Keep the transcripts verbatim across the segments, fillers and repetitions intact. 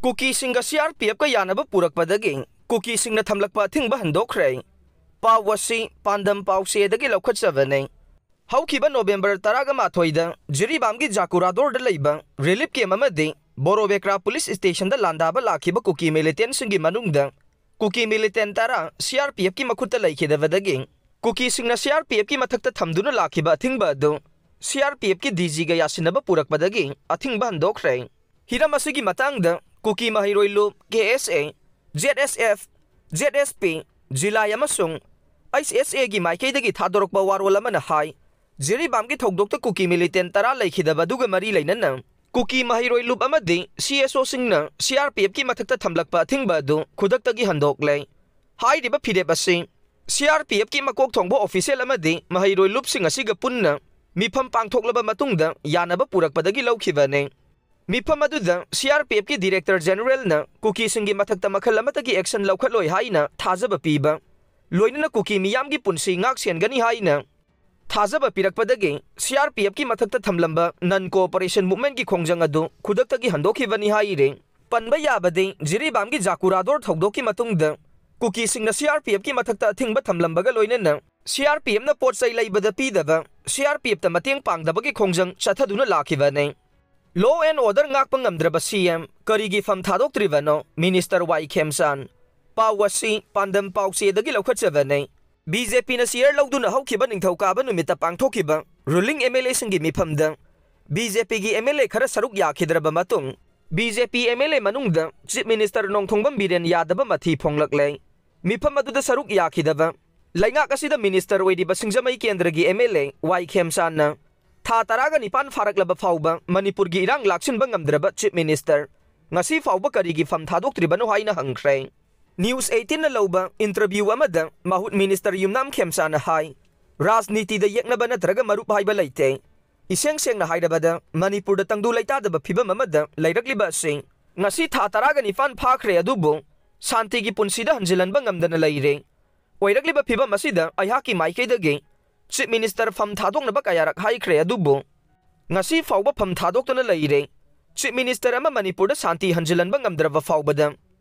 ꯀꯨꯀꯤꯁꯤꯡꯒ ꯁꯤ ꯑꯥꯔ ꯄꯤ ꯑꯦꯐꯀ ꯌꯥꯅꯕ ꯄꯨꯔꯛꯄꯗꯒꯤ ꯀꯨꯀꯤꯁꯤꯡꯅ ꯊꯝꯂꯛꯄ ꯑꯊꯤꯡꯕ ꯍꯟꯗꯣꯛꯈ꯭ꯔꯦ꯫ ꯄꯥꯎ ꯑꯁꯤ ꯄꯥꯟꯗꯝ ꯄꯥꯎꯆꯦꯗꯒꯤ ꯂꯧꯈꯠꯆꯕꯅꯤ꯫ ꯍꯧꯈꯤꯕ ꯅꯣꯕꯦꯝꯕꯔ ꯇꯔꯥꯃꯥꯊꯣꯏꯗ ꯖꯤꯔꯤꯕꯥꯝꯒꯤ ꯖꯥꯀꯨꯔꯥꯗꯣꯔꯗ ꯂꯩꯕ ꯔꯤꯂꯤꯐ ꯀꯦꯝꯞ ꯑꯃꯗꯤ ꯕꯣꯔꯣꯕꯦꯀ꯭ꯔꯥ ꯄꯨꯂꯤꯁ ꯁ꯭ꯇꯦꯁꯟꯗ ꯂꯥꯟꯗꯥꯕ ꯂꯥꯛꯈꯤꯕ ꯀꯨꯀꯤ ꯃꯤꯂꯤꯇꯦꯟꯠꯁꯤꯡꯒꯤ ꯃꯅꯨꯡꯗ ꯀꯨꯀꯤ ꯃꯤꯂꯤꯇꯦꯟꯠ ꯇꯔꯥ ꯁꯤ ꯑꯥꯔ ꯄꯤ ꯑꯦꯐꯀꯤ ꯃꯈꯨꯠꯇ ꯂꯩꯈꯤꯗꯕꯗꯒꯤ ꯀꯨꯀꯤꯁꯤꯡꯅ ꯁꯤ ꯑꯥꯔ ꯄꯤ ꯑꯦꯐꯀꯤ ꯃꯊꯛꯇ ꯊꯝꯗꯨꯅ ꯂꯥꯛꯈꯤꯕ ꯑꯊꯤꯡꯕ ꯑꯗꯨ ꯁꯤ ꯑꯥꯔ ꯄꯤ ꯑꯦꯐꯀꯤ ꯗꯤ ꯖꯤꯒ ꯌꯥꯁꯤꯟꯅꯕ ꯄꯨꯔꯛꯄꯗꯒꯤ ꯑꯊꯤꯡꯕ ꯍꯟꯗꯣꯛꯈ꯭ꯔꯦ꯫ ꯍꯤꯔꯝ ꯑꯁꯤꯒꯤ ꯃꯇꯥꯡꯗ ꯀꯨꯀꯤ ꯃꯍꯩꯔꯣꯏ ꯂꯨꯞ, ꯀꯦ ꯑꯦꯁ ꯑꯦ, ꯖꯦꯗ ꯑꯦꯁ ꯑꯦꯐ, ꯖꯦꯗ ꯑꯦꯁ ꯄꯤ, ꯖꯤꯂꯥꯏ ꯑꯃꯁꯨꯡ ꯑꯩꯆ ꯑꯦꯁ ꯑꯦꯒꯤ ꯃꯥꯏꯀꯩꯗꯒꯤ ꯊꯥꯗꯣꯔꯛꯄ ꯋꯥꯔꯣꯜ ꯑꯃꯅ ꯍꯥꯏ, ꯖꯤꯔꯤꯕꯥꯝꯒꯤ ꯊꯧꯗꯣꯛꯇ ꯀꯨꯀꯤ ꯃꯤꯂꯤꯇꯦꯟꯠ ꯇꯔꯥ ꯂꯩꯈꯤꯗꯕ ꯑꯗꯨꯒ ꯃꯔꯤ ꯂꯩꯅꯅ ꯀꯨꯀꯤ ꯃꯍꯩꯔꯣꯏ ꯂꯨꯞ ꯑꯃꯗꯤ ꯁꯤ ꯑꯦꯁ ꯑꯣꯁꯤꯡꯅ ꯁꯤ ꯑꯥꯔ ꯄꯤ ꯑꯦꯐꯀꯤ ꯃꯊꯛꯇ ꯊꯝꯂꯛꯄ ꯑꯊꯤꯡꯕ ꯑꯗꯨ ꯈꯨꯗꯛꯇꯒꯤ ꯍꯟꯗꯣꯛꯂꯦ꯫ ꯍꯥꯏꯔꯤꯕ ꯐꯤꯔꯦꯞ ꯑꯁꯤ ꯁꯤ ꯑꯥꯔ ꯄꯤ ꯑꯦꯐꯀꯤ ꯃꯀꯣꯛ ꯊꯣꯡꯕ ꯑꯣꯐꯤꯁꯤꯌꯦꯜ ꯑꯃꯗꯤ ꯃꯍꯩꯔꯣꯏ ꯂꯨꯞꯁꯤꯡ ꯑꯁꯤꯒ ꯄꯨꯟꯅ ꯃꯤꯐꯝ ꯄꯥꯡꯊꯣꯛꯂꯕ ꯃꯇꯨꯡꯗ ꯌꯥꯅꯕ ꯄꯨꯔꯛꯄꯗꯒꯤ ꯂꯧꯈꯤꯕꯅꯤ꯫ ꯃꯤꯐꯝ ꯑꯗꯨꯗ ꯁꯤ ꯑꯥꯔ ꯄꯤ ꯑꯦꯐꯀꯤ ꯗꯤꯔꯦꯛꯇꯔ ꯖꯦꯅꯔꯦꯜꯅ ꯀꯨꯀꯤꯁꯤꯡꯒꯤ ꯃꯊꯛꯇ ꯃꯈꯜ ꯑꯃꯠꯇꯒꯤ ꯑꯦꯛꯁꯟ ꯂꯧꯈꯠꯂꯣꯏ ꯍꯥꯏꯅ ꯊꯥꯖꯕ ꯄꯤꯕ, ꯂꯣꯏꯅꯅ ꯀꯨꯀꯤ ꯃꯤꯌꯥꯝꯒꯤ ꯄꯨꯟꯁꯤ ꯉꯥꯛ ꯁꯦꯟꯒꯅꯤ ꯍꯥꯏꯅ ꯊꯥꯖꯕ ꯄꯤꯔꯛꯄꯗꯒꯤ ꯁꯤ ꯑꯥꯔ ꯄꯤ ꯑꯦꯐꯀꯤ ꯃꯊꯛꯇ ꯊꯝꯂꯝꯕ ꯅꯟ ꯀꯣꯑꯣꯄꯔꯦꯁꯟ ꯃꯨꯚꯃꯦꯟꯠꯀꯤ ꯈꯣꯡꯖꯪ ꯑꯗꯨ ꯈꯨꯗꯛꯇꯒꯤ ꯍꯟꯗꯣꯛꯈꯤꯕꯅꯤ ꯍꯥꯏꯔꯤ꯫ ꯄꯟꯕ ꯌꯥꯕꯗꯤ, ꯖꯤꯔꯤꯕꯥꯝꯒꯤ ꯖꯥꯀꯨꯔꯥꯗꯣꯔ ꯊꯧꯗꯣꯛꯀꯤ ꯃꯇꯨꯡꯗ ꯀꯨꯀꯤꯁꯤꯡꯅ ꯁꯤ ꯑꯥꯔ ꯄꯤ ꯑꯦꯐꯀꯤ ꯃꯊꯛꯇ ꯑꯊꯤꯡꯕ ꯊꯝꯂꯝꯕꯒ ꯂꯣꯏꯅꯅ ꯁꯤ ꯑꯥꯔ ꯄꯤ ꯑꯦꯐꯅ ꯄꯣꯠ ꯆꯩ ꯂꯩꯕꯗ ꯄꯤꯗꯕ, ꯁꯤ ꯑꯥꯔ ꯄꯤ ꯑꯦꯐꯇ ꯃꯇꯦꯡ ꯄꯥꯡꯗꯕꯒꯤ ꯈꯣꯡꯖꯪ ꯆꯠꯊꯗꯨꯅ ꯂꯥꯛꯈꯤꯕꯅꯤ꯫ Law and order ꯉꯥꯛꯄ ꯉꯝꯗ꯭ꯔꯕ ꯁꯤ ꯑꯦꯝ, ꯀꯔꯤꯒꯤ ꯐꯝ ꯊꯥꯗꯣꯛꯇ꯭ꯔꯤꯕꯅꯣ? ꯃꯤꯅꯤꯁꯇꯔ ꯋꯥꯏ ꯈꯦꯝꯆꯥꯟ꯫ ꯄꯥꯎ ꯑꯁꯤ ꯄꯥꯟꯗꯝ ꯄꯥꯎꯆꯦꯗꯒꯤ ꯂꯧꯈꯠꯆꯕꯅꯤ꯫ ꯕꯤ ꯖꯦ ꯄꯤꯅ ꯆꯤꯌꯔ ꯂꯧꯗꯨꯅ ꯍꯧꯈꯤꯕ ꯅꯤꯡꯊꯧꯀꯥꯕ ꯅꯨꯃꯤꯠꯇ ꯄꯥꯡꯊꯣꯛꯈꯤꯕ ꯔꯨꯂꯤꯡ ꯑꯦꯝ ꯑꯦꯜ ꯑꯦꯁꯤꯡꯒꯤ ꯃꯤꯐꯝꯗ ꯕꯤ ꯖꯦ ꯄꯤꯒꯤ ꯑꯦꯝ ꯑꯦꯜ ꯑꯦ ꯈꯔ ꯁꯔꯨꯛ ꯌꯥꯈꯤꯗ꯭ꯔꯕ ꯃꯇꯨꯡ, B J P M L A ꯃꯅꯨꯡꯗ ꯆꯤꯐ ꯃꯤꯅꯤꯁꯇꯔ ꯅꯣꯡꯊꯣꯡꯕꯝ ꯕꯤꯔꯦꯟ ꯌꯥꯗꯕ ꯃꯊꯤ ꯐꯣꯡꯂꯛꯂꯦ꯫ ꯃꯤꯐꯝ ꯑꯗꯨꯗ ꯁꯔꯨꯛ ꯌꯥꯈꯤꯗꯕ ꯂꯩꯉꯥꯛ ꯑꯁꯤꯗ ꯃꯤꯅꯤꯁꯇꯔ ꯑꯣꯏꯔꯤꯕ ꯁꯤꯡꯖꯃꯩ ꯀꯦꯟꯗ꯭ꯔꯒꯤ ꯑꯦꯝ ꯑꯦꯜ ꯑꯦ ꯋꯥꯏ ꯈꯦꯝꯆꯥꯟꯅ ꯊꯥ ꯇꯔꯥꯒ ꯅꯤꯄꯥꯟ ꯐꯥꯔꯛꯂꯕ ꯐꯥꯎꯕ ꯃꯅꯤꯄꯨꯔꯒꯤ ꯏꯔꯥꯡ ꯂꯥꯛꯁꯤꯟꯕ ꯉꯝꯗ꯭ꯔꯕ ꯆꯤꯐ ꯃꯤꯅꯤꯁꯇꯔ ꯉꯁꯤ ꯐꯥꯎꯕ ꯀꯔꯤꯒꯤ ꯐꯝ ꯊꯥꯗꯣꯛꯇ꯭ꯔꯤꯕꯅꯣ ꯍꯥꯏꯅ ꯍꯪꯈ꯭ꯔꯦ꯫ ꯅ꯭ꯌꯨꯁ ꯑꯩꯠꯇꯤꯟꯅ ꯂꯧꯕ ꯏꯟꯇꯔꯚ꯭ꯌꯨ ꯑꯃꯗ ꯃꯍꯨꯠ ꯃꯤꯅꯤꯁꯇꯔ ꯌꯨꯝꯅꯥꯝ ꯈꯦꯝꯆꯥꯟꯅ ꯍꯥꯏ, ꯔꯥꯖꯅꯤꯇꯤꯗ ꯌꯦꯛꯅꯕ ꯅꯠꯇ꯭ꯔꯒ ꯃꯔꯨꯞ ꯍꯥꯏꯕ ꯂꯩꯇꯦ꯫ ꯏꯁꯦꯡ ꯁꯦꯡꯅ ꯍꯥꯏꯔꯕꯗ, ꯃꯅꯤꯄꯨꯔꯗ ꯇꯪꯗꯨ ꯂꯩꯇꯥꯗꯕ ꯐꯤꯕꯝ ꯑꯃꯗ ꯂꯩꯔꯛꯂꯤꯕ ꯑꯁꯤ ꯉꯁꯤ ꯊꯥ ꯇꯔꯥꯒ ꯅꯤꯄꯥꯟ ꯐꯥꯈ꯭ꯔꯦ, ꯑꯗꯨꯕꯨ ꯁꯥꯟꯇꯤꯒꯤ ꯄꯨꯟꯁꯤꯗ ꯍꯟꯖꯤꯜꯍꯟꯕ ꯉꯝꯗꯅ ꯂꯩꯔꯦ꯫ ꯑꯣꯏꯔꯛꯂꯤꯕ ꯐꯤꯕꯝ ꯑꯁꯤꯗ ꯑꯩꯍꯥꯛꯀꯤ ꯃꯥꯏꯀꯩꯗꯒꯤ ꯆꯤꯐ ꯃꯤꯅꯤꯁꯇꯔ ꯐꯝ ꯊꯥꯗꯣꯛꯅꯕ ꯀꯌꯥꯔꯛ ꯍꯥꯏꯈ꯭ꯔꯦ, ꯑꯗꯨꯕꯨ ꯉꯁꯤ ꯐꯥꯎꯕ ꯐꯝ ꯊꯥꯗꯣꯛꯇꯅ ꯂꯩꯔꯦ꯫ Chief Minister ꯑꯃ ꯃꯅꯤꯄꯨꯔꯗ ꯁꯥꯟꯇꯤ ꯍꯟꯖꯤꯜꯍꯟꯕ ꯉꯝꯗ꯭ꯔꯕ ꯐꯥꯎꯕꯗ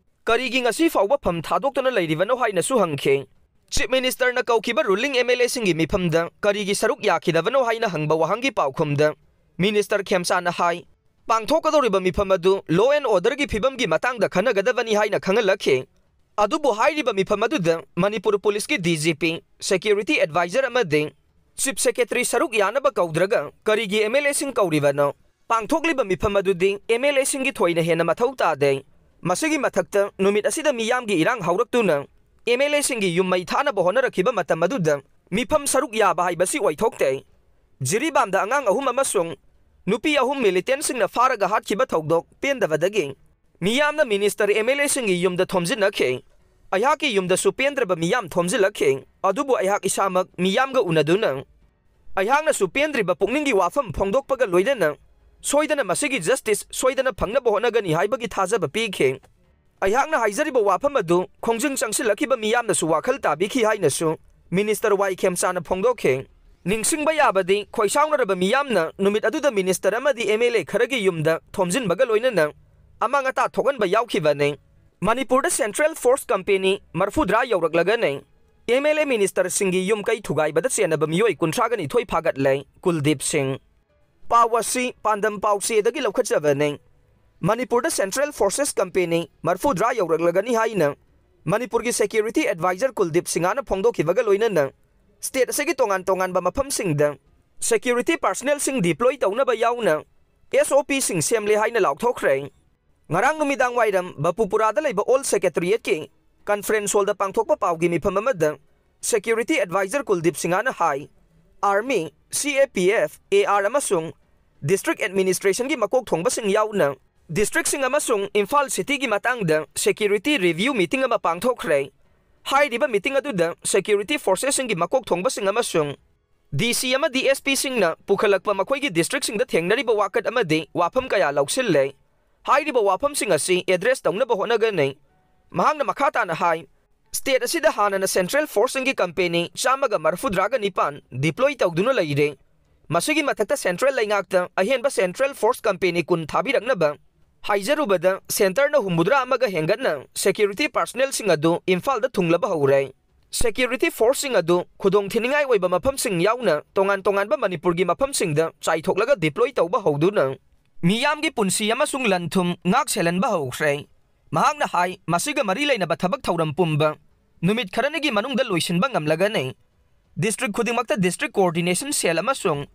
ꯀꯔꯤꯒꯤ ꯉꯁꯤ ꯐꯥꯎꯕ ꯐꯝ ꯊꯥꯗꯣꯛꯇꯨꯅ ꯂꯩꯔꯤꯕꯅꯣ ꯍꯥꯏꯅꯁꯨ ꯍꯪꯈꯤ꯫ Chief Ministerꯅ ꯀꯧꯈꯤꯕ ruling MLAꯁꯤꯡꯒꯤ ꯃꯤꯐꯝꯗ ꯀꯔꯤꯒꯤ ꯁꯔꯨꯛ ꯌꯥꯈꯤꯗꯕꯅꯣ ꯍꯥꯏꯅ ꯍꯪꯕ ꯋꯥꯍꯪꯒꯤ ꯄꯥꯎꯈꯨꯝꯗ Minister ꯈꯦꯝꯆꯥꯅ ꯍꯥꯏ, ꯄꯥꯡꯊꯣꯛꯀꯗꯧꯔꯤꯕ ꯃꯤꯐꯝ ꯑꯗꯨ law and orderꯒꯤ ꯐꯤꯕꯝꯒꯤ ꯃꯇꯥꯡꯗ ꯈꯟꯅꯒꯗꯕꯅꯤ ꯍꯥꯏꯅ ꯈꯪꯍꯜꯂꯛꯈꯤ꯫ ꯑꯗꯨꯕꯨ ꯍꯥꯏꯔꯤꯕ ꯃꯤꯐꯝ ꯑꯗꯨꯗ ꯃꯅꯤꯄꯨꯔ ꯄꯨꯂꯤꯁꯀꯤ DGP, security advisor ꯑꯃꯗꯤ Chief Secretary ꯁꯔꯨꯛ ꯌꯥꯅꯕ ꯀꯧꯗ꯭ꯔꯒ ꯀꯔꯤꯒꯤ MLAꯁꯤꯡ ꯀꯧꯔꯤꯕꯅꯣ? ꯄꯥꯡꯊꯣꯛꯂꯤꯕ ꯃꯤꯐꯝ ꯑꯗꯨꯗꯤ MLAꯁꯤꯡꯒꯤ ꯊꯣꯏꯅ ꯍꯦꯟꯅ ꯃꯊꯧ ꯇꯥꯗꯦ꯫ ꯃꯁꯤꯒꯤ ꯃꯊꯛꯇ ꯅꯨꯃꯤꯠ ꯑꯁꯤꯗ ꯃꯤꯌꯥꯝꯒꯤ ꯏꯔꯥꯡ ꯍꯧꯔꯛꯇꯨꯅ MLAꯁꯤꯡꯒꯤ ꯌꯨꯝ ꯃꯩ ꯊꯥꯅꯕ ꯍꯣꯠꯅꯔꯛꯈꯤꯕ ꯃꯇꯝ ꯑꯗꯨꯗ ꯃꯤꯐꯝ ꯁꯔꯨꯛ ꯌꯥꯕ ꯍꯥꯏꯕꯁꯤ ꯑꯣꯏꯊꯣꯛꯇꯦ꯫ ꯖꯤꯔꯤꯕꯥꯝꯗ ꯑꯉꯥꯡ ꯑꯍꯨꯝ ꯑꯃꯁꯨꯡ ꯅꯨꯄꯤ ꯑꯍꯨꯝ militantꯁꯤꯡꯅ ꯐꯥꯔꯒ ꯍꯥꯠꯈꯤꯕ ꯊꯧꯗꯣꯛ ꯄꯦꯟꯗꯕꯗꯒꯤ ꯃꯤꯌꯥꯝꯅ Minister MLAꯁꯤꯡꯒꯤ ꯌꯨꯝꯗ ꯊꯣꯝꯖꯤꯟꯅꯈꯤ꯫ ꯑꯩꯍꯥꯛꯀꯤ ꯌꯨꯝꯗꯁꯨ ꯄꯦꯟꯗ꯭ꯔꯕ ꯃꯤꯌꯥꯝ ꯊꯣꯝꯖꯤꯜꯂꯛꯈꯤ꯫ ꯑꯗꯨꯕꯨ ꯑꯩꯍꯥꯛ ꯏꯁꯥꯃꯛ ꯃꯤꯌꯥꯝꯒ ꯎꯅꯗꯨꯅ ꯑꯩꯍꯥꯛꯅꯁꯨ ꯄꯦꯟꯗ꯭ꯔꯤꯕ ꯄꯨꯛꯅꯤꯡꯒꯤ ꯋꯥꯐꯝ ꯐꯣꯡꯗꯣꯛꯄꯒ ꯂꯣꯏꯅꯅ ꯁꯣꯏꯗꯅ ꯃꯁꯤꯒꯤ justice ꯁꯣꯏꯗꯅ ꯐꯪꯅꯕ ꯍꯣꯠꯅꯒꯅꯤ ꯍꯥꯏꯕꯒꯤ ꯊꯥꯖꯕ ꯄꯤꯈꯤ꯫ ꯑꯩꯍꯥꯛꯅ ꯍꯥꯏꯖꯔꯤꯕ ꯋꯥꯐꯝ ꯑꯗꯨ ꯈꯣꯡꯖꯪ ꯆꯪꯁꯤꯜꯂꯛꯈꯤꯕ ꯃꯤꯌꯥꯝꯅꯁꯨ ꯋꯥꯈꯜ ꯇꯥꯕꯤꯈꯤ ꯍꯥꯏꯅꯁꯨ Minister ꯋꯥꯏ ꯈꯦꯝꯆꯥꯅ ꯐꯣꯡꯗꯣꯛꯈꯤ꯫ ꯅꯤꯡꯁꯤꯡꯕ ꯌꯥꯕꯗꯤ, ꯈꯣꯏꯁꯥꯎꯅꯔꯕ ꯃꯤꯌꯥꯝꯅ ꯅꯨꯃꯤꯠ ꯑꯗꯨꯗ Minister ꯑꯃꯗꯤ MLA ꯈꯔꯒꯤ ꯌꯨꯝꯗ ꯊꯣꯝꯖꯤꯟꯕꯒ ꯂꯣꯏꯅꯅ ꯑꯃꯥꯡ ꯑꯇꯥ ꯊꯣꯛꯍꯟꯕ ꯌꯥꯎꯈꯤꯕꯅꯤ꯫ ꯃꯅꯤꯄꯨꯔꯗ Central Force Company ꯃꯔꯐꯨꯗ꯭ꯔꯥ ꯌꯧꯔꯛꯂꯒꯅꯤ MLA Ministerꯁꯤꯡꯒꯤ ꯌꯨꯝ ꯀꯩ ꯊꯨꯒꯥꯏꯕꯗ ꯆꯦꯟꯅꯕ ꯃꯤꯑꯣꯏ ꯀꯨꯟꯊ꯭ꯔꯥꯒ ꯅꯤꯊꯣꯏ ꯐꯥꯒꯠꯂꯦ꯫ ꯀꯨꯜꯗꯤꯞ ꯁꯤꯡ꯫ ꯄꯥꯎ ꯑꯁꯤ ꯄꯥꯟꯗꯝ ꯄꯥꯎꯆꯦꯗꯒꯤ ꯂꯧꯈꯠꯆꯕꯅꯤ꯫ ꯃꯅꯤꯄꯨꯔꯗ Central Forces Company ꯃꯔꯐꯨꯗ꯭ꯔꯥ ꯌꯧꯔꯛꯂꯒꯅꯤ ꯍꯥꯏꯅ ꯃꯅꯤꯄꯨꯔꯒꯤ security advisor ꯀꯨꯜꯗꯤꯞ ꯁꯤꯡꯍꯅ ꯐꯣꯡꯗꯣꯛꯈꯤꯕꯒ ꯂꯣꯏꯅꯅ state ꯑꯁꯤꯒꯤ ꯇꯣꯉꯥꯟ ꯇꯣꯉꯥꯟꯕ ꯃꯐꯝꯁꯤꯡꯗ security personnelꯁꯤꯡ deploy ꯇꯧꯅꯕ ꯌꯥꯎꯅ SOPꯁꯤꯡ ꯁꯦꯝꯂꯦ ꯍꯥꯏꯅ ꯂꯥꯎꯊꯣꯛꯈ꯭ꯔꯦ꯫ ꯉꯔꯥꯡ ꯅꯨꯃꯤꯗꯥꯡ ꯋꯥꯏꯔꯝ ꯕꯄꯨꯄꯨꯔꯥꯗ ꯂꯩꯕ All Secretariatꯀꯤ conference hallꯗ ꯄꯥꯡꯊꯣꯛꯄ ꯄꯥꯎꯒꯤ ꯃꯤꯐꯝ ꯑꯃꯗ security advisor ꯀꯨꯜꯗꯤꯞ ꯁꯤꯡꯍꯅ ꯍꯥꯏ, Army, CAPF, AR ꯑꯃꯁꯨꯡ district administrationꯒꯤ ꯃꯀꯣꯛ ꯊꯣꯡꯕꯁꯤꯡ ꯌꯥꯎꯅ districtꯁꯤꯡ ꯑꯃꯁꯨꯡ ꯏꯝꯐꯥꯜ cityꯒꯤ ꯃꯇꯥꯡꯗ security review meeting ꯑꯃ ꯄꯥꯡꯊꯣꯛꯈ꯭ꯔꯦ꯫ ꯍꯥꯏꯔꯤꯕ meeting ꯑꯗꯨꯗ security forcesꯁꯤꯡꯒꯤ ꯃꯀꯣꯛ ꯊꯣꯡꯕꯁꯤꯡ ꯑꯃꯁꯨꯡ DC ꯑꯃꯗꯤ SPꯁꯤꯡꯅ ꯄꯨꯈꯠꯂꯛꯄ ꯃꯈꯣꯏꯒꯤ districtꯁꯤꯡꯗ ꯊꯦꯡꯅꯔꯤꯕ ꯋꯥꯀꯠ ꯑꯃꯗꯤ ꯋꯥꯐꯝ ꯀꯌꯥ ꯂꯧꯁꯤꯜꯂꯦ꯫ ꯍꯥꯏꯔꯤꯕ ꯋꯥꯐꯝꯁꯤꯡ ꯑꯁꯤ address ꯇꯧꯅꯕ ꯍꯣꯠꯅꯒꯅꯤ꯫ ꯃꯍꯥꯛꯅ ꯃꯈꯥ ꯇꯥꯅ ꯍꯥꯏ, state ꯑꯁꯤꯗ ꯍꯥꯟꯅꯅ Central Forceꯁꯤꯡꯒꯤ company ꯆꯥꯝꯃꯒ ꯃꯔꯐꯨꯗ꯭ꯔꯥꯒ ꯅꯤꯄꯥꯟ deploy ꯇꯧꯗꯨꯅ ꯂꯩꯔꯦ꯫ ꯃꯁꯤꯒꯤ ꯃꯊꯛꯇ central ꯂꯩꯉꯥꯛꯇ ꯑꯍꯦꯟꯕ central force company ꯀꯨꯟ ꯊꯥꯕꯤꯔꯛꯅꯕ ꯍꯥꯏꯖꯔꯨꯕꯗ centreꯅ ꯍꯨꯝꯐꯨꯇꯔꯥ ꯑꯃꯒ ꯍꯦꯟꯒꯠꯅ security personnelꯁꯤꯡ ꯑꯗꯨ ꯏꯝꯐꯥꯜꯗ ꯊꯨꯡꯂꯕ ꯍꯧꯔꯦ꯫ Security forceꯁꯤꯡ ꯑꯗꯨ ꯈꯨꯗꯣꯡ ꯊꯤꯅꯤꯡꯉꯥꯏ ꯑꯣꯏꯕ ꯃꯐꯝꯁꯤꯡ ꯌꯥꯎꯅ ꯇꯣꯉꯥꯟ ꯇꯣꯉꯥꯟꯕ ꯃꯅꯤꯄꯨꯔꯒꯤ ꯃꯐꯝꯁꯤꯡꯗ ꯆꯥꯏꯊꯣꯛꯂꯒ deploy ꯇꯧꯕ ꯍꯧꯗꯨꯅ ꯃꯤꯌꯥꯝꯒꯤ ꯄꯨꯟꯁꯤ ꯑꯃꯁꯨꯡ ꯂꯟ ꯊꯨꯝ ꯉꯥꯛ ꯁꯦꯜꯍꯟꯕ ꯍꯧꯈ꯭ꯔꯦ꯫ ꯃꯍꯥꯛꯅ ꯍꯥꯏ, ꯃꯁꯤꯒ ꯃꯔꯤ ꯂꯩꯅꯕ ꯊꯕꯛ ꯊꯧꯔꯝ ꯄꯨꯝꯕ ꯅꯨꯃꯤꯠ ꯈꯔꯅꯤꯒꯤ ꯃꯅꯨꯡꯗ ꯂꯣꯏꯁꯤꯟꯕ ꯉꯝꯂꯒꯅꯤ꯫ District ꯈꯨꯗꯤꯡꯃꯛꯇ District Coordination Cell ꯑꯃꯁꯨꯡ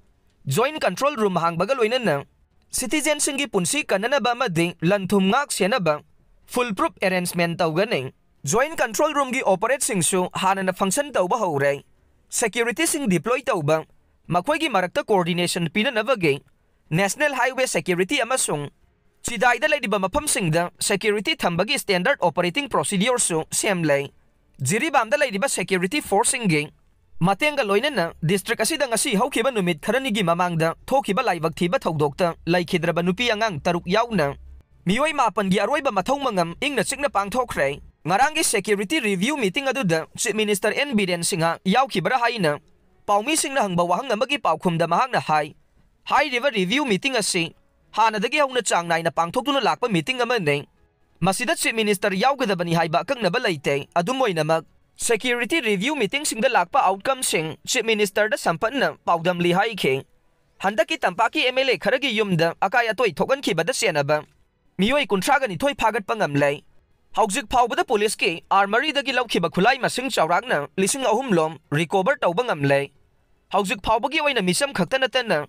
Joint Control Room ꯍꯥꯡꯕꯒ ꯂꯣꯏꯅꯅ citizenꯁꯤꯡꯒꯤ ꯄꯨꯟꯁꯤ ꯀꯟꯅꯅꯕ ꯑꯃꯗꯤ ꯂꯟ ꯊꯨꯝ ꯉꯥꯛ ꯁꯦꯟꯅꯕ foolproof arrangement ꯇꯧꯒꯅꯤ꯫ Joint Control Roomꯒꯤ operateꯁꯤꯡꯁꯨ ꯍꯥꯟꯅꯅ function ꯇꯧꯕ ꯍꯧꯔꯦ꯫ Securityꯁꯤꯡ deploy ꯇꯧꯕ, ꯃꯈꯣꯏꯒꯤ ꯃꯔꯛꯇ coordination ꯄꯤꯅꯅꯕꯒꯤ National Highway Security ꯑꯃꯁꯨꯡ ꯆꯤꯗꯥꯏꯗ ꯂꯩꯔꯤꯕ ꯃꯐꯝꯁꯤꯡꯗ security ꯊꯝꯕꯒꯤ standard operating procedureꯁꯨ ꯁꯦꯝꯂꯦ꯫ ꯖꯤꯔꯤꯕꯥꯝꯗ ꯂꯩꯔꯤꯕ security forceꯁꯤꯡꯒꯤ ꯃꯇꯦꯡꯒ ꯂꯣꯏꯅꯅ district ꯑꯁꯤꯗ ꯉꯁꯤ ꯍꯧꯈꯤꯕ ꯅꯨꯃꯤꯠ ꯈꯔꯅꯤꯒꯤ ꯃꯃꯥꯡꯗ ꯊꯣꯛꯈꯤꯕ ꯂꯥꯏꯕꯛ ꯊꯤꯕ ꯊꯧꯗꯣꯛꯇ ꯂꯩꯈꯤꯗ꯭ꯔꯕ ꯅꯨꯄꯤ ꯑꯉꯥꯡ ꯇꯔꯨꯛ ꯌꯥꯎꯅ ꯃꯤꯑꯣꯏ ꯃꯥꯄꯟꯒꯤ ꯑꯔꯣꯏꯕ ꯃꯊꯧ ꯃꯉꯝ ꯏꯪꯅ ꯆꯤꯛꯅ ꯄꯥꯡꯊꯣꯛꯈ꯭ꯔꯦ꯫ ꯉꯔꯥꯡꯒꯤ security review meeting ꯑꯗꯨꯗ Chief Minister N Biren Singh ꯌꯥꯎꯈꯤꯕ꯭ꯔꯥ ꯍꯥꯏꯅ ꯄꯥꯎꯃꯤꯁꯤꯡꯅ ꯍꯪꯕ ꯋꯥꯍꯪ ꯑꯃꯒꯤ ꯄꯥꯎꯈꯨꯝꯗ ꯃꯍꯥꯛꯅ ꯍꯥꯏ, ꯍꯥꯏꯔꯤꯕ review meeting ꯑꯁꯤ ꯍꯥꯟꯅꯗꯒꯤ ꯍꯧꯅ ꯆꯥꯡ ꯅꯥꯏꯅ ꯄꯥꯡꯊꯣꯛꯇꯨꯅ ꯂꯥꯛꯄ meeting ꯑꯃꯅꯤ꯫ ꯃꯁꯤꯗ Chief Minister ꯌꯥꯎꯒꯗꯕꯅꯤ ꯍꯥꯏꯕ ꯑꯀꯛꯅꯕ ꯂꯩꯇꯦ꯫ ꯑꯗꯨꯝ ꯑꯣꯏꯅꯃꯛ, security review meetingꯁꯤꯡꯗ ꯂꯥꯛꯄ outcomeꯁꯤꯡ Chief Ministerꯗ ꯁꯝꯄꯠꯅ ꯄꯥꯎꯗꯝꯂꯤ ꯍꯥꯏꯈꯤ꯫ ꯍꯟꯗꯛꯀꯤ ꯇꯝꯄꯥꯛꯀꯤ ꯑꯦꯝ ꯑꯦꯜ ꯑꯦ ꯈꯔꯒꯤ ꯌꯨꯝꯗ ꯑꯀꯥꯏ ꯑꯇꯣꯏ ꯊꯣꯛꯍꯟꯈꯤꯕꯗ ꯆꯦꯟꯅꯕ ꯃꯤꯑꯣꯏ ꯀꯨꯟꯊ꯭ꯔꯥꯒ ꯅꯤꯊꯣꯏ ꯐꯥꯒꯠꯄ ꯉꯝꯂꯦ꯫ ꯍꯧꯖꯤꯛ ꯐꯥꯎꯕꯗ ꯄꯨꯂꯤꯁꯀꯤ armouryꯗꯒꯤ ꯂꯧꯈꯤꯕ ꯈꯨꯠꯂꯥꯏ ꯃꯁꯤꯡ ꯆꯥꯎꯔꯥꯛꯅ ꯂꯤꯁꯤꯡ ꯑꯍꯨꯝ ꯂꯣꯝ recover ꯇꯧꯕ ꯉꯝꯂꯦ꯫ ꯍꯧꯖꯤꯛ ꯐꯥꯎꯕꯒꯤ ꯑꯣꯏꯅ ꯃꯤꯆꯝ ꯈꯛꯇ ꯅꯠꯇꯅ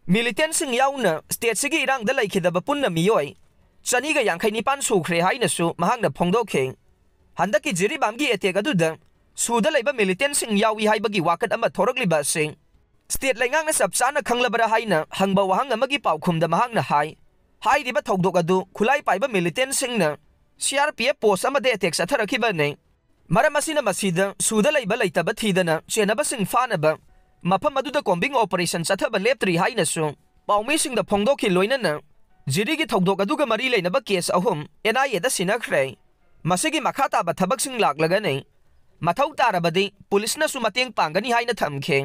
militantꯁꯤꯡ ꯌꯥꯎꯅ stateꯁꯤꯒꯤ ꯏꯔꯥꯡꯗ ꯂꯩꯈꯤꯗꯕ ꯄꯨꯟꯅ ꯃꯤꯑꯣꯏ ꯆꯅꯤꯒ ꯌꯥꯡꯈꯩ ꯅꯤꯄꯥꯟ ꯁꯨꯈ꯭ꯔꯦ ꯍꯥꯏꯅꯁꯨ ꯃꯍꯥꯛꯅ ꯐꯣꯡꯗꯣꯛꯈꯤ꯫ ꯍꯟꯗꯛꯀꯤ ꯖꯤꯔꯤꯕꯥꯝꯒꯤ attack ꯑꯗꯨꯗ ꯁꯨꯗ ꯂꯩꯕ militantꯁꯤꯡ ꯌꯥꯎꯏ ꯍꯥꯏꯕꯒꯤ ꯋꯥꯀꯠ ꯑꯃ ꯊꯣꯔꯛꯂꯤꯕ ꯑꯁꯤ state ꯂꯩꯉꯥꯛꯅ ꯆꯞ ꯆꯥꯅ ꯈꯪꯂꯕꯔꯥ ꯍꯥꯏꯅ ꯍꯪꯕ ꯋꯥꯍꯪ ꯑꯃꯒꯤ ꯄꯥꯎꯈꯨꯝꯗ ꯃꯍꯥꯛꯅ ꯍꯥꯏ, ꯍꯥꯏꯔꯤꯕ ꯊꯧꯗꯣꯛ ꯑꯗꯨ ꯈꯨꯠꯂꯥꯏ ꯄꯥꯏꯕ militantꯁꯤꯡꯅ C R P F post ꯑꯃꯗ attack ꯆꯠꯊꯔꯛꯈꯤꯕꯅꯤ꯫ ꯃꯔꯝ ꯑꯁꯤꯅ ꯃꯁꯤꯗ ꯁꯨꯗ ꯂꯩꯕ ꯂꯩꯇꯕ ꯊꯤꯗꯅ ꯆꯦꯟꯅꯕꯁꯤꯡ ꯐꯥꯅꯕ ꯃꯐꯝ ꯑꯗꯨꯗ combing operation ꯆꯠꯊꯕ ꯂꯦꯞꯇ꯭ꯔꯤ ꯍꯥꯏꯅꯁꯨ ꯄꯥꯎꯃꯤꯁꯤꯡꯗ ꯐꯣꯡꯗꯣꯛꯈꯤ꯫ ꯂꯣꯏꯅꯅ ꯖꯤꯔꯤꯒꯤ ꯊꯧꯗꯣꯛ ꯑꯗꯨꯒ ꯃꯔꯤ ꯂꯩꯅꯕ case ꯑꯍꯨꯝ ꯑꯦꯟ ꯑꯥꯏ ꯑꯦꯗ ꯁꯤꯟꯅꯈ꯭ꯔꯦ꯫ ꯃꯁꯤꯒꯤ ꯃꯈꯥ ꯇꯥꯕ ꯊꯕꯛꯁꯤꯡ ꯂꯥꯛꯂꯒꯅꯤ꯫ ꯃꯊꯧ ꯇꯥꯔꯕꯗꯤ ꯄꯨꯂꯤꯁꯅꯁꯨ ꯃꯇꯦꯡ ꯄꯥꯡꯒꯅꯤ ꯍꯥꯏꯅ ꯊꯝꯈꯤ꯫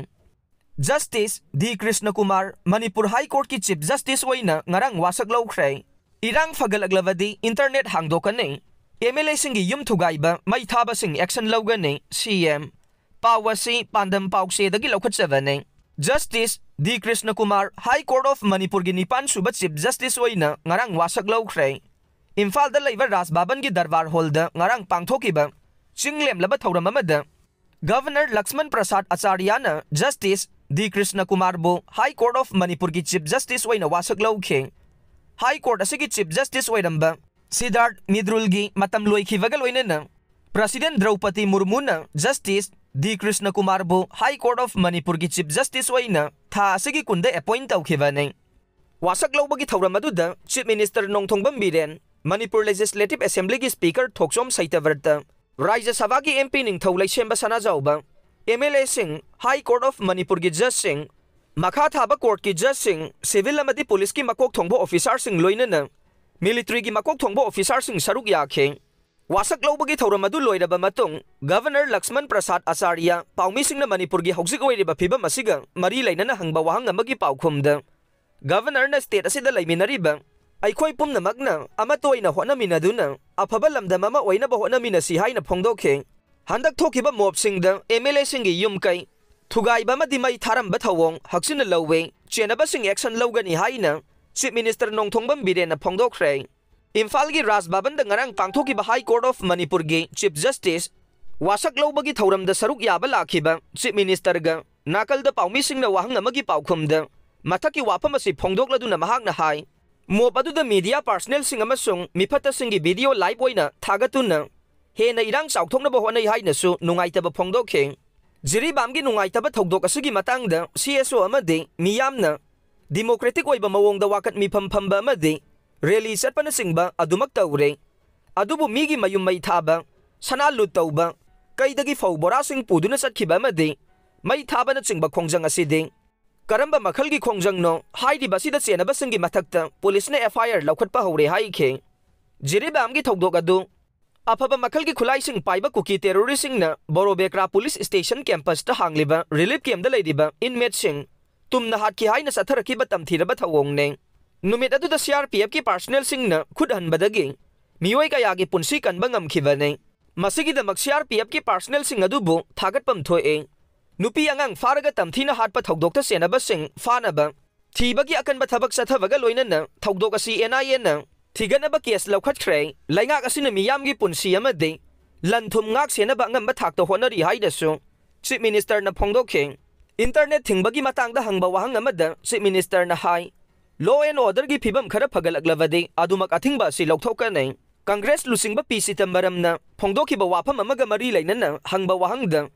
Justice D Krishnakumar, Manipur High Courtꯀꯤ Chief Justice ꯑꯣꯏꯅ ꯉꯔꯥꯡ ꯋꯥꯁꯛ ꯂꯧꯈ꯭ꯔꯦ꯫ ꯏꯔꯥꯡ ꯐꯒꯠꯂꯛꯂꯕꯗꯤ internet ꯍꯥꯡꯗꯣꯛꯀꯅꯤ, MLAꯁꯤꯡꯒꯤ ꯌꯨꯝ ꯊꯨꯒꯥꯏꯕ, ꯃꯩ ꯊꯥꯕꯁꯤꯡ action ꯂꯧꯒꯅꯤ, CM꯫ ꯄꯥꯎ ꯑꯁꯤ ꯄꯥꯟꯗꯝ ꯄꯥꯎꯆꯦꯗꯒꯤ ꯂꯧꯈꯠꯆꯕꯅꯤ꯫ Justice D Krishnakumar, High Court of ꯃꯅꯤꯄꯨꯔꯒꯤ ꯅꯤꯄꯥꯟ ꯁꯨꯕ Chief Justice ꯑꯣꯏꯅ ꯉꯔꯥꯡ ꯋꯥꯁꯛ ꯂꯧꯈ꯭ꯔꯦ꯫ ꯏꯝꯐꯥꯜꯗ ꯂꯩꯕ ꯔꯥꯖ ꯚꯕꯟꯒꯤ ꯗꯔꯕꯥꯔ ꯍꯣꯜꯗ ꯉꯔꯥꯡ ꯄꯥꯡꯊꯣꯛꯈꯤꯕ ꯆꯤꯡ ꯂꯦꯝꯂꯕ ꯊꯧꯔꯝ ꯑꯃꯗ Governor Lakshman Prasad ꯑꯆꯥꯔꯌꯥꯅ Justice D Krishnakumarꯕꯨ High Court of ꯃꯅꯤꯄꯨꯔꯒꯤ Chief Justice ꯑꯣꯏꯅ ꯋꯥꯁꯛ ꯂꯧꯈꯤ꯫ High Court ꯑꯁꯤꯒꯤ Chief Justice ꯑꯣꯏꯔꯝꯕ ꯁꯤꯗꯥꯔꯊ ꯃꯤꯗ꯭ꯔꯨꯜꯒꯤ ꯃꯇꯝ ꯂꯣꯏꯈꯤꯕꯒ ꯂꯣꯏꯅꯅ President ꯗ꯭ꯔꯧꯄꯗꯤ ꯃꯨꯔꯃꯨꯅ Justice D Krishnakumarꯕꯨ High Court of ꯃꯅꯤꯄꯨꯔꯒꯤ Chief Justice ꯑꯣꯏꯅ ꯊꯥ ꯑꯁꯤꯒꯤ ꯀꯨꯟꯗ appoint ꯇꯧꯈꯤꯕꯅꯤ꯫ ꯋꯥꯁꯛ ꯂꯧꯕꯒꯤ ꯊꯧꯔꯝ ꯑꯗꯨꯗ Chief Minister ꯅꯣꯡꯊꯣꯡꯕꯝ ꯕꯤꯔꯦꯟ, ꯃꯅꯤꯄꯨꯔ Legislative Assemblyꯒꯤ Speaker ꯊꯣꯛꯆꯣꯝ ꯁꯩꯇꯕ꯭ꯔꯇ, ꯔꯥꯖ꯭ꯌ ꯁꯚꯥꯒꯤ MP ꯅꯤꯡꯊꯧ ꯂꯩꯁꯦꯝꯕ ꯁꯅꯥꯖꯥꯎꯕ, MLAꯁꯤꯡ, High Court of ꯃꯅꯤꯄꯨꯔꯒꯤ judgeꯁꯤꯡ, ꯃꯈꯥ ꯊꯥꯕ courtꯀꯤ judgeꯁꯤꯡ, civil ꯑꯃꯗꯤ policeꯀꯤ ꯃꯀꯣꯛ ꯊꯣꯡꯕ officerꯁꯤꯡ ꯂꯣꯏꯅꯅ militaryꯒꯤ ꯃꯀꯣꯛ ꯊꯣꯡꯕ officerꯁꯤꯡ ꯁꯔꯨꯛ ꯌꯥꯈꯤ꯫ ꯋꯥꯁꯛ ꯂꯧꯕꯒꯤ ꯊꯧꯔꯝ ꯑꯗꯨ ꯂꯣꯏꯔꯕ ꯃꯇꯨꯡ, Governor ꯂꯛꯁꯃꯟ ꯄ꯭ꯔꯁꯥꯗ ꯑꯆꯥꯔꯌ ꯄꯥꯎꯃꯤꯁꯤꯡꯅ ꯃꯅꯤꯄꯨꯔꯒꯤ ꯍꯧꯖꯤꯛ ꯑꯣꯏꯔꯤꯕ ꯐꯤꯕꯝ ꯑꯁꯤꯒ ꯃꯔꯤ ꯂꯩꯅꯅ ꯍꯪꯕ ꯋꯥꯍꯪ ꯑꯃꯒꯤ ꯄꯥꯎꯈꯨꯝꯗ, Governorꯅ state ꯑꯁꯤꯗ ꯂꯩꯃꯤꯟꯅꯔꯤꯕ ꯑꯩꯈꯣꯏ ꯄꯨꯝꯅꯃꯛꯅ ꯑꯃꯠꯇ ꯑꯣꯏꯅ ꯍꯣꯠꯅꯃꯤꯟꯅꯗꯨꯅ ꯑꯐꯕ ꯂꯝꯗꯝ ꯑꯃ ꯑꯣꯏꯅꯕ ꯍꯣꯠꯅꯃꯤꯟꯅꯁꯤ ꯍꯥꯏꯅ ꯐꯣꯡꯗꯣꯛꯈꯤ꯫ ꯍꯟꯗꯛ ꯊꯣꯛꯈꯤꯕ mobꯁꯤꯡꯗ MLAꯁꯤꯡꯒꯤ ꯌꯨꯝ ꯀꯩ ꯊꯨꯒꯥꯏꯕ ꯑꯃꯗꯤ ꯃꯩ ꯊꯥꯔꯝꯕ ꯊꯧꯑꯣꯡ ꯍꯛꯆꯤꯟꯅ ꯂꯧꯋꯦ, ꯆꯦꯟꯅꯕꯁꯤꯡ action ꯂꯧꯒꯅꯤ ꯍꯥꯏꯅ Chief Minister ꯅꯣꯡꯊꯣꯡꯕꯝ ꯕꯤꯔꯦꯟꯅ ꯐꯣꯡꯗꯣꯛꯈ꯭ꯔꯦ꯫ ꯏꯝꯐꯥꯜꯒꯤ ꯔꯥꯖ ꯚꯕꯟꯗ ꯉꯔꯥꯡ ꯄꯥꯡꯊꯣꯛꯈꯤꯕ High Court of ꯃꯅꯤꯄꯨꯔꯒꯤ Chief Justice ꯋꯥꯁꯛ ꯂꯧꯕꯒꯤ ꯊꯧꯔꯝꯗ ꯁꯔꯨꯛ ꯌꯥꯕ ꯂꯥꯛꯈꯤꯕ Chief Ministerꯒ ꯅꯥꯀꯜꯗ ꯄꯥꯎꯃꯤꯁꯤꯡꯅ ꯋꯥꯍꯪ ꯑꯃꯒꯤ ꯄꯥꯎꯈꯨꯝꯗ ꯃꯊꯛꯀꯤ ꯋꯥꯐꯝ ꯑꯁꯤ ꯐꯣꯡꯗꯣꯛꯂꯗꯨꯅ ꯃꯍꯥꯛꯅ ꯍꯥꯏ, mob ꯑꯗꯨꯗ media personnelꯁꯤꯡ ꯑꯃꯁꯨꯡ ꯃꯤꯐꯠꯇꯁꯤꯡꯒꯤ video live ꯑꯣꯏꯅ ꯊꯥꯒꯠꯇꯨꯅ ꯍꯦꯟꯅ ꯏꯔꯥꯡ ꯆꯥꯎꯊꯣꯛꯅꯕ ꯍꯣꯠꯅꯩ ꯍꯥꯏꯅꯁꯨ ꯅꯨꯡꯉꯥꯏꯇꯕ ꯐꯣꯡꯗꯣꯛꯈꯤ꯫ ꯖꯤꯔꯤꯕꯥꯝꯒꯤ ꯅꯨꯡꯉꯥꯏꯇꯕ ꯊꯧꯗꯣꯛ ꯑꯁꯤꯒꯤ ꯃꯇꯥꯡꯗ CSO ꯑꯃꯗꯤ ꯃꯤꯌꯥꯝꯅ democratic ꯑꯣꯏꯕ ꯃꯑꯣꯡꯗ ꯋꯥꯀꯠ ꯃꯤꯐꯝ ꯐꯝꯕ ꯑꯃꯗꯤ rally ꯆꯠꯄꯅꯆꯤꯡꯕ ꯑꯗꯨꯃꯛ ꯇꯧꯔꯦ꯫ ꯑꯗꯨꯕꯨ ꯃꯤꯒꯤ ꯃꯌꯨꯝ ꯃꯩ ꯊꯥꯕ, ꯁꯅꯥ ꯂꯨꯠ ꯇꯧꯕ, ꯀꯩꯗꯒꯤ ꯐꯧ ꯕꯣꯔꯥꯁꯤꯡ ꯄꯨꯗꯨꯅ ꯆꯠꯈꯤꯕ ꯑꯃꯗꯤ ꯃꯩ ꯊꯥꯕꯅꯆꯤꯡꯕ ꯈꯣꯡꯖꯪ ꯑꯁꯤꯗꯤ ꯀꯔꯝꯕ ꯃꯈꯜꯒꯤ ꯈꯣꯡꯖꯪꯅꯣ? ꯍꯥꯏꯔꯤꯕ ꯑꯁꯤꯗ ꯆꯦꯟꯅꯕꯁꯤꯡꯒꯤ ꯃꯊꯛꯇ ꯄꯨꯂꯤꯁꯅ FIR ꯂꯧꯈꯠꯄ ꯍꯧꯔꯦ ꯍꯥꯏꯈꯤ꯫ ꯖꯤꯔꯤꯕꯥꯝꯒꯤ ꯊꯧꯗꯣꯛ ꯑꯗꯨ ꯑꯐꯕ ꯃꯈꯜꯒꯤ ꯈꯨꯠꯂꯥꯏꯁꯤꯡ ꯄꯥꯏꯕ ꯀꯨꯀꯤ ꯇꯦꯔꯣꯔꯤꯁꯁꯤꯡꯅ ꯕꯣꯔꯣꯕꯦꯀ꯭ꯔꯥ ꯄꯨꯂꯤꯁ ꯁ꯭ꯇꯦꯁꯟ ꯀꯦꯝꯄꯁꯇ ꯍꯥꯡꯂꯤꯕ ꯔꯤꯂꯤꯐ ꯀꯦꯝꯞꯇ ꯂꯩꯔꯤꯕ ꯏꯟꯃꯦꯠꯁꯤꯡ ꯇꯨꯝꯅ ꯍꯥꯠꯈꯤ ꯍꯥꯏꯅ ꯆꯠꯊꯔꯛꯈꯤꯕ ꯇꯝꯊꯤꯔꯕ ꯊꯧꯑꯣꯡꯅꯤ꯫ ꯅꯨꯃꯤꯠ ꯑꯗꯨꯗ ꯁꯤ ꯑꯥꯔ ꯄꯤ ꯑꯦꯐꯀꯤ ꯄꯥꯔꯁꯅꯦꯜꯁꯤꯡꯅ ꯈꯨꯠ ꯍꯟꯕꯗꯒꯤ ꯃꯤꯑꯣꯏ ꯀꯌꯥꯒꯤ ꯄꯨꯟꯁꯤ ꯀꯟꯕ ꯉꯝꯈꯤꯕꯅꯤ꯫ ꯃꯁꯤꯒꯤꯗꯃꯛ ꯁꯤ ꯑꯥꯔ ꯄꯤ ꯑꯦꯐꯀꯤ ꯄꯥꯔꯁꯅꯦꯜꯁꯤꯡ ꯑꯗꯨꯕꯨ ꯊꯥꯒꯠꯐꯝ ꯊꯣꯛꯏ꯫ ꯅꯨꯄꯤ ꯑꯉꯥꯡ ꯐꯥꯔꯒ ꯇꯝꯊꯤꯅ ꯍꯥꯠꯄ ꯊꯧꯗꯣꯛꯇ ꯆꯦꯟꯅꯕꯁꯤꯡ ꯐꯥꯅꯕ ꯊꯤꯕꯒꯤ ꯑꯀꯟꯕ ꯊꯕꯛ ꯆꯠꯊꯕꯒ ꯂꯣꯏꯅꯅ ꯊꯧꯗꯣꯛ ꯑꯁꯤ ꯑꯦꯟ ꯑꯥꯏ ꯑꯦꯅ ꯊꯤꯒꯠꯅꯕ ꯀꯦꯁ ꯂꯧꯈꯠꯈ꯭ꯔꯦ꯫ ꯂꯩꯉꯥꯛ ꯑꯁꯤꯅ ꯃꯤꯌꯥꯝꯒꯤ ꯄꯨꯟꯁꯤ ꯑꯃꯗꯤ ꯂꯟ ꯊꯨꯝ ꯉꯥꯛ ꯁꯦꯟꯅꯕ ꯑꯉꯝꯕ ꯊꯥꯛꯇ ꯍꯣꯠꯅꯔꯤ ꯍꯥꯏꯅꯁꯨ ꯆꯤꯐ ꯃꯤꯅꯤꯁꯇꯔꯅ ꯐꯣꯡꯗꯣꯛꯈꯤ꯫ ꯏꯟꯇꯔꯅꯦꯠ ꯊꯤꯡꯕꯒꯤ ꯃꯇꯥꯡꯗ ꯍꯪꯕ ꯋꯥꯍꯪ ꯑꯃꯗ ꯆꯤꯐ ꯃꯤꯅꯤꯁꯇꯔꯅ ꯍꯥꯏ, "ꯂꯣ ꯑꯦꯟ ꯑꯣꯔꯗꯔꯒꯤ ꯐꯤꯕꯝ ꯈꯔ ꯐꯒꯠꯂꯛꯂꯕꯗꯤ ꯑꯗꯨꯃꯛ ꯑꯊꯤꯡꯕ ꯑꯁꯤ ꯂꯧꯊꯣꯛꯀꯅꯤ"꯫ ꯀꯪꯒ꯭ꯔꯦꯁ ꯂꯨꯆꯤꯡꯕ ꯄꯤ ꯆꯤꯗꯝꯕꯔꯝꯅ ꯐꯣꯡꯗꯣꯛꯈꯤꯕ ꯋꯥꯐꯝ ꯑꯃꯒ ꯃꯔꯤ ꯂꯩꯅꯅ ꯍꯪꯕ ꯋꯥꯍꯪꯗ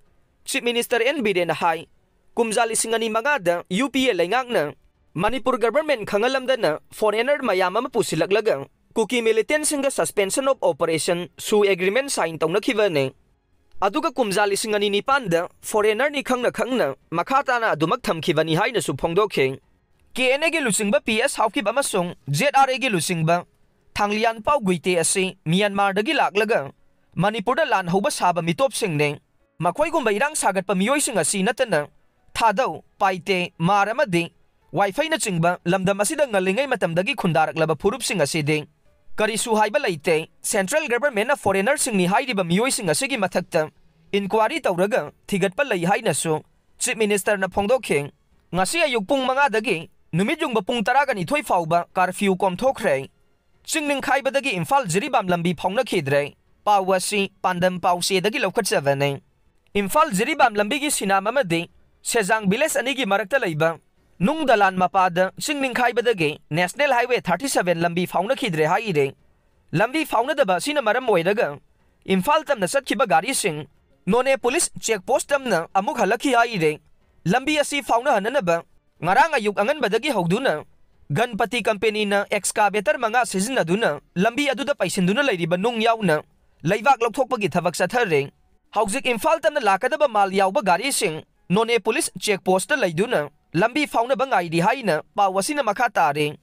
ꯆꯤꯐ ꯃꯤꯅꯤꯁꯇꯔ ꯑꯦꯟ ꯕꯤꯔꯦꯟꯅ ꯍꯥꯏ, ꯀꯨꯝꯖꯥ ꯂꯤꯁꯤꯡ ꯑꯅꯤ ꯃꯉꯥꯗ ꯌꯨ ꯄꯤ ꯑꯦ ꯂꯩꯉꯥꯛꯅ ꯃꯅꯤꯄꯨꯔ ꯒꯚꯔꯟꯃꯦꯟꯠ ꯈꯪꯍꯜꯂꯝꯗꯅ ꯐꯣꯔꯦꯅꯔ ꯃꯌꯥꯝ ꯑꯃ ꯄꯨꯁꯤꯜꯂꯛꯂꯒ ꯀꯨꯀꯤ ꯃꯤꯂꯤꯇꯦꯟꯠꯁꯤꯡꯒ ꯁꯁꯄꯦꯟꯁꯟ ꯑꯣꯐ ꯑꯣꯄꯔꯦꯁꯟ ꯁꯨ ꯑꯦꯒ꯭ꯔꯤꯃꯦꯟꯠ ꯁꯥꯏꯟ ꯇꯧꯅꯈꯤꯕꯅꯤ꯫ ꯑꯗꯨꯒ ꯀꯨꯝꯖꯥ ꯂꯤꯁꯤꯡ ꯑꯅꯤ ꯅꯤꯄꯥꯟꯗ ꯐꯣꯔꯦꯅꯔꯅꯤ ꯈꯪꯅ ꯈꯪꯅ ꯃꯈꯥ ꯇꯥꯅ ꯑꯗꯨꯃꯛ ꯊꯝꯈꯤꯕꯅꯤ ꯍꯥꯏꯅꯁꯨ ꯐꯣꯡꯗꯣꯛꯈꯤ꯫ ꯀꯦ ꯑꯦꯟ ꯑꯦꯒꯤ ꯂꯨꯆꯤꯡꯕ ꯄꯤ ꯑꯦꯁ ꯍꯥꯎꯀꯤꯞ ꯑꯃꯁꯨꯡ ꯖꯦꯠ ꯑꯥꯔ ꯑꯦꯒꯤ ꯂꯨꯆꯤꯡꯕ ꯊꯥꯡꯂꯤꯌꯥꯟꯄꯥꯎ ꯒꯨꯏꯇꯦ ꯑꯁꯤ ꯃ꯭ꯌꯥꯟꯃꯥꯔꯗꯒꯤ ꯂꯥꯛꯂꯒ ꯃꯅꯤꯄꯨꯔꯗ ꯂꯥꯟ ꯍꯧꯕ ꯁꯥꯕ ꯃꯤꯇꯣꯞꯁꯤꯡꯅꯤ꯫ ꯃꯈꯣꯏꯒꯨꯝꯕ ꯏꯔꯥꯡ ꯁꯥꯒꯠꯄ ꯃꯤꯑꯣꯏꯁꯤꯡ ꯑꯁꯤ ꯅꯠꯇꯅ ꯊꯥꯗꯧ, ꯄꯥꯏꯇꯦ, ꯃꯥꯔ ꯑꯃꯗꯤ ꯋꯥꯏꯐꯩꯅꯆꯤꯡꯕ ꯂꯝꯗꯝ ꯑꯁꯤꯗ ꯉꯜꯂꯤꯉꯩ ꯃꯇꯝꯗꯒꯤ ꯈꯨꯟꯗꯥꯔꯛꯂꯕ ꯐꯨꯔꯨꯞꯁꯤꯡ ꯑꯁꯤꯗꯤ ꯀꯔꯤꯁꯨ ꯍꯥꯏꯕ ꯂꯩꯇꯦ꯫ ꯁꯦꯟꯇ꯭ꯔꯦꯜ ꯒꯚꯔꯟꯃꯦꯟꯠꯅ ꯐꯣꯔꯦꯅꯔꯁꯤꯡꯅꯤ ꯍꯥꯏꯔꯤꯕ ꯃꯤꯑꯣꯏꯁꯤꯡ ꯑꯁꯤꯒꯤ ꯃꯊꯛꯇ ꯏꯟꯀ꯭ꯋꯥꯔꯤ ꯇꯧꯔꯒ ꯊꯤꯒꯠꯄ ꯂꯩ ꯍꯥꯏꯅꯁꯨ ꯆꯤꯐ ꯃꯤꯅꯤꯁꯇꯔꯅ ꯐꯣꯡꯗꯣꯛꯈꯤ꯫ ꯉꯁꯤ ꯑꯌꯨꯛ ꯄꯨꯡ ꯃꯉꯥꯗꯒꯤ ꯅꯨꯃꯤꯠ ꯌꯨꯡꯕ ꯄꯨꯡ ꯇꯔꯥꯒ ꯅꯤꯊꯣꯏ ꯐꯥꯎꯕ ꯀꯥꯔꯐ꯭ꯌꯨ ꯀꯣꯝꯊꯣꯛꯈ꯭ꯔꯦ꯫ ꯆꯤꯡ ꯅꯤꯡꯈꯥꯏꯕꯗꯒꯤ ꯏꯝꯐꯥꯜ ꯖꯤꯔꯤꯕꯥꯝ ꯂꯝꯕꯤ ꯐꯥꯎꯅꯈꯤꯗ꯭ꯔꯦ꯫ ꯄꯥꯎ ꯑꯁꯤ ꯄꯥꯟꯗꯝ ꯄꯥꯎꯆꯦꯗꯒꯤ ꯂꯧꯈꯠꯆꯕꯅꯤ꯫ ꯏꯝꯐꯥꯜ ꯖꯤꯔꯤꯕꯥꯝ ꯂꯝꯕꯤꯒꯤ ꯁꯤꯅꯥꯝ ꯑꯃꯗꯤ ꯁꯦꯖꯥꯡ ꯚꯤꯂꯦꯖ ꯑꯅꯤꯒꯤ ꯃꯔꯛꯇ ꯂꯩꯕ ꯅꯨꯡ ꯗꯂꯥꯟ ꯃꯄꯥꯗ ꯆꯤꯡ ꯅꯤꯡꯈꯥꯏꯕꯗꯒꯤ ꯅꯦꯁꯅꯦꯜ ꯍꯥꯏꯋꯦ ꯊꯥꯔꯇꯤ ꯁꯚꯦꯟ ꯂꯝꯕꯤ ꯐꯥꯎꯅꯈꯤꯗ꯭ꯔꯦ ꯍꯥꯏꯔꯤ꯫ ꯂꯝꯕꯤ ꯐꯥꯎꯅꯗꯕ ꯑꯁꯤꯅ ꯃꯔꯝ ꯑꯣꯏꯔꯒ ꯏꯝꯐꯥꯜ ꯇꯝꯅ ꯆꯠꯈꯤꯕ ꯒꯥꯔꯤꯁꯤꯡ ꯅꯣꯅꯦ ꯄꯨꯂꯤꯁ ꯆꯦꯛ ꯄꯣꯁ ꯇꯝꯅ ꯑꯃꯨꯛ ꯍꯜꯂꯛꯈꯤ ꯍꯥꯏꯔꯤ꯫ ꯂꯝꯕꯤ ꯑꯁꯤ ꯐꯥꯎꯅꯍꯟꯅꯅꯕ ꯉꯔꯥꯡ ꯑꯌꯨꯛ ꯑꯉꯟꯕꯗꯒꯤ ꯍꯧꯗꯨꯅ ꯒꯟꯄꯇꯤ ꯀꯝꯄꯦꯅꯤꯅ ꯑꯦꯛꯁꯀꯥꯚꯦꯇꯔ ꯃꯉꯥ ꯁꯤꯖꯤꯟꯅꯗꯨꯅ ꯂꯝꯕꯤ ꯑꯗꯨꯗ ꯄꯩꯁꯤꯟꯗꯨꯅ ꯂꯩꯔꯤꯕ ꯅꯨꯡ ꯌꯥꯎꯅ ꯂꯩꯕꯥꯛ ꯂꯧꯊꯣꯛꯄꯒꯤ ꯊꯕꯛ ꯆꯠꯊꯔꯦ꯫ ꯍꯧꯖꯤꯛ ꯏꯝꯐꯥꯜ ꯇꯝꯅ ꯂꯥꯛꯀꯗꯕ ꯃꯥꯜ ꯌꯥꯎꯕ ꯒꯥꯔꯤꯁꯤꯡ ꯅꯣꯅꯦ ꯄꯨꯂꯤꯁ ꯆꯦꯛ ꯄꯣꯁꯇ ꯂꯩꯗꯨꯅ ꯂꯝꯕꯤ ꯐꯥꯎꯅꯕ ꯉꯥꯏꯔꯤ ꯍꯥꯏꯅ ꯄꯥꯎ ꯑꯁꯤꯅ ꯃꯈꯥ ꯇꯥꯔꯦ꯫